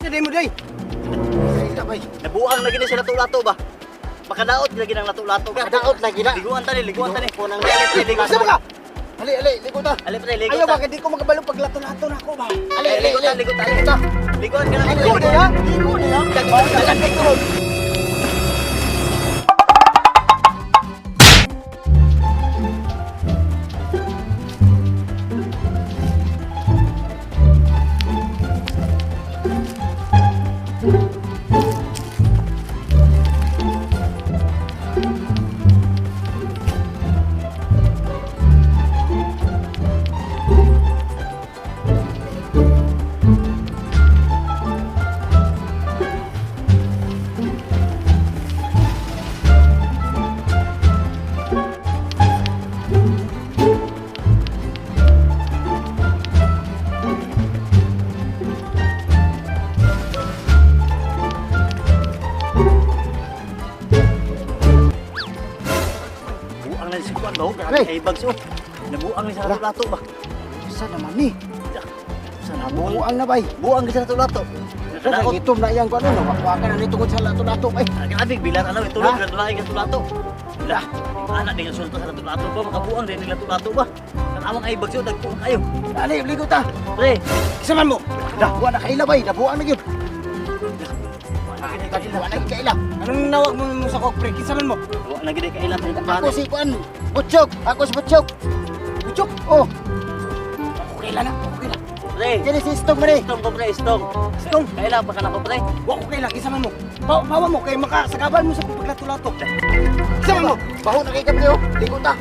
Sa mo day. Ila bay. Nabuang lagi ni sila lato ba? Makadaot lagi ng lato-lato ka. Kadaot lagi na. Liguan tani, liguan tani. Ko nang Ali, pre, liguan. Sa ka? Ali, ali, ligo ta. Ali, pre, ligo Ayaw ta. ba kay di ko makabalo pag lato-lato na ako ba? Ali, ali, Ligo ta, ali. ligo ta. Ligo ta. Liguan ka na. Ligo na ya. Ligo na ya. Dagan kay turon. Buang na si Kuan ba? Grabe Pre. kay bags oh. Nabuang ni sa lato-lato ba? Sa naman ni. Sa nabuang. Buang na bay. Buang ni sa lato-lato. Kadaot. Itom na iyang kuno, wakwaka na ni tungod sa lato-lato bay. Grabe bilar ano itulog Ha? na laing lato-lato. Lah, anak din sulto sa lato-lato ba makabuang din lato-lato ba? Tanawang ay bags oh, dagko kayo. Ali, ligo ta. Pre, Kisa man mo. Dah, wa na kaila bay, nabuang na gyud. Wa na kaila. Anong nawag mo mo sa kok pre? Kinsa man mo? Wa na gid kaila pre. Ako si kuan. Butchok, ako si Butchok. Butchok. Oh, Okay lang na. Okay lang. Pre, kini si Istong man eh. istong ko pre, istong. Stong. Kaila pa kana ko pre. Wa ko kaila kinsa man mo. Bawa mo kay makasagabal mo sa paglato-lato. Kinsa man mo? Baho na kay kapre oh. Ligo ta.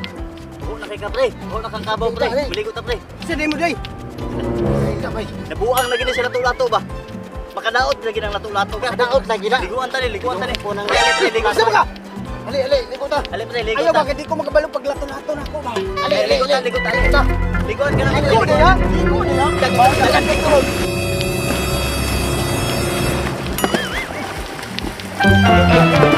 Wa na kay ka pre. Wa na kang kabaw pre. Ali. Maligo ta pre. Sa mo day. Kaila bay. Nabuang lagi ni sa lato-lato ba? Makadaot lagi ng lato-lato ka. Kadaot lagi na. Liguan tani, liguan tani. Ko nang Ali, pre, ligo Sa ta. ka? Ali, ali, ligo ta. Ali pre, ligo Ayaw ta. ba kay di ko makabalo pag lato-lato na ako ba? Ali, ali, Ligo ta, ali. ligo ta. Ligo ta. Liguan ka na. Ligo na ya. Ligo na ya. Dagan kay turon. Thank